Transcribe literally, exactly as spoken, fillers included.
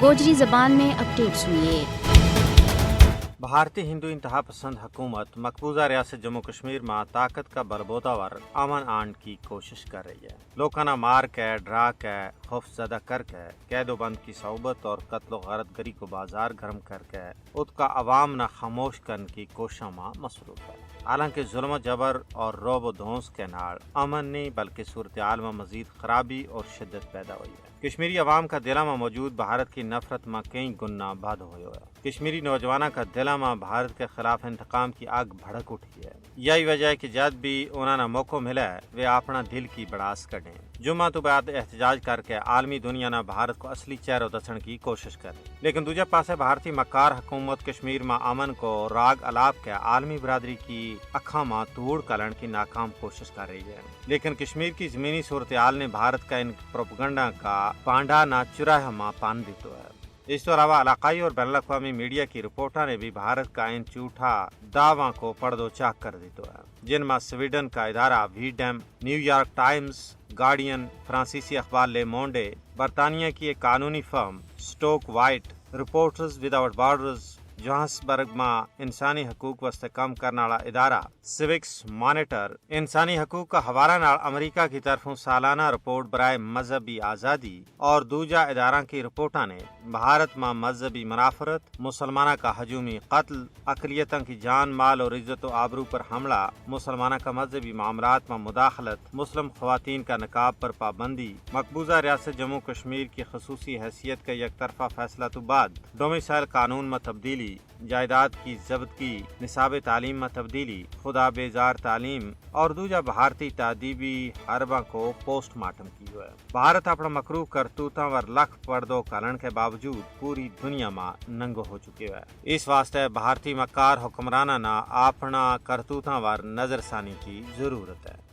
گوجری زبان میں اپڈیٹ سنیے۔ بھارتی ہندو انتہا پسند حکومت مقبوضہ ریاست جموں و کشمیر ما طاقت کا بلبوتا ور امن آنڈ کی کوشش کر رہی ہے۔ لوکاں نا مار کے، ڈرا کے، خوف زدہ کر کے، قید و بند کی صحبت اور قتل و غارت گری کو بازار گرم کر کے، ات کا عوام نا خاموش کرن کی کوششاں ما مصروف ہے۔ حالانکہ ظلم و جبر اور روب و دھونس کے نال امن نہیں بلکہ صورتحال ما مزید خرابی اور شدت پیدا ہوئی ہے۔ کشمیری عوام کا دلاں ما موجود بھارت کی نفرت ما کئی گنا بھد ہویو ہے۔ کشمیری نوجواناں کا دلاں ما بھارت کے خلاف انتقام کی آگ بھڑک اٹھی ہے۔ یہی وجہ ہے کہ جد بھی انہاں نا موقعو ملے، ویہ اپنا دل کی بڑاس کڈھیں۔ جمعہ تو بعد احتجاج کر کے عالمی دنیا نا بھارت کو اصلی چہرو دسن کی کوشش کریں۔ لیکن دوجہ پاسے بھارتی مکار حکومت کشمیر ما امن کو راگ الاپ کے عالمی برادری کی اکھاں ما توڑ کلن کی ناکام کوشش کر رہی ہے۔ لیکن کشمیر کی زمینی صورتحال نے بھارت کا ان پروپگنڈا کا پانڈا نا چراہا ما پان دیتو ہے۔ اس تو علاوہ علاقائی اور بین الاقوامی میڈیا کی رپورٹاں نے بھی بھارت کا ان جھوٹا دعواں کو پڑدو چاک کر دیتو ہے، جن ما سویڈن کا ادارہ ویڈم، نیو یارک ٹائمز، گارڈین، فرانسیسی اخبار لے مونڈے، برطانیہ کی ایک قانونی فرم سٹوک وائٹ، رپورٹرز وداؤٹ بارڈرز، جوہانسبرگ ما انسانی حقوق واسطے کم کرن آڑا ادارہ سوکس مانیٹر، انسانی حقوق کا حوالہ نال امریکہ کی طرفوں سالانہ رپورٹ برائے مذہبی آزادی اور دوجہ اداراں کی رپورٹاں نے بھارت ما مذہبی منافرت، مسلماناں کا ہجومی قتل، اقلیتاں کی جان مال اور عزت و آبرو پر حملہ، مسلماناں کا مذہبی معاملات ما مداخلت، مسلم خواتین کا نقاب پر پابندی، مقبوضہ ریاست جموں و کشمیر کی خصوصی حیثیت کا یک طرفہ فیصلہ تو بعد ڈومیسائل قانون ما تبدیلی، جائیداد کی ضبط کی، نصاب تعلیم ما تبدیلی، خدا بیزار تعلیم اور دوجہ بھارتی تادیبی حرباں کو پوسٹ مارٹم کیو ہے۔ بھارت اپنا مکروہ کرتوتاں ور لکھ پڑدو کلن کے باوجود پوری دنیا ما ننگو ہو چکیو ہے۔ اس واسطے بھارتی مکار حکمراناں نا اپنا کرتوتاں ور نظر ثانی کی ضرورت ہے۔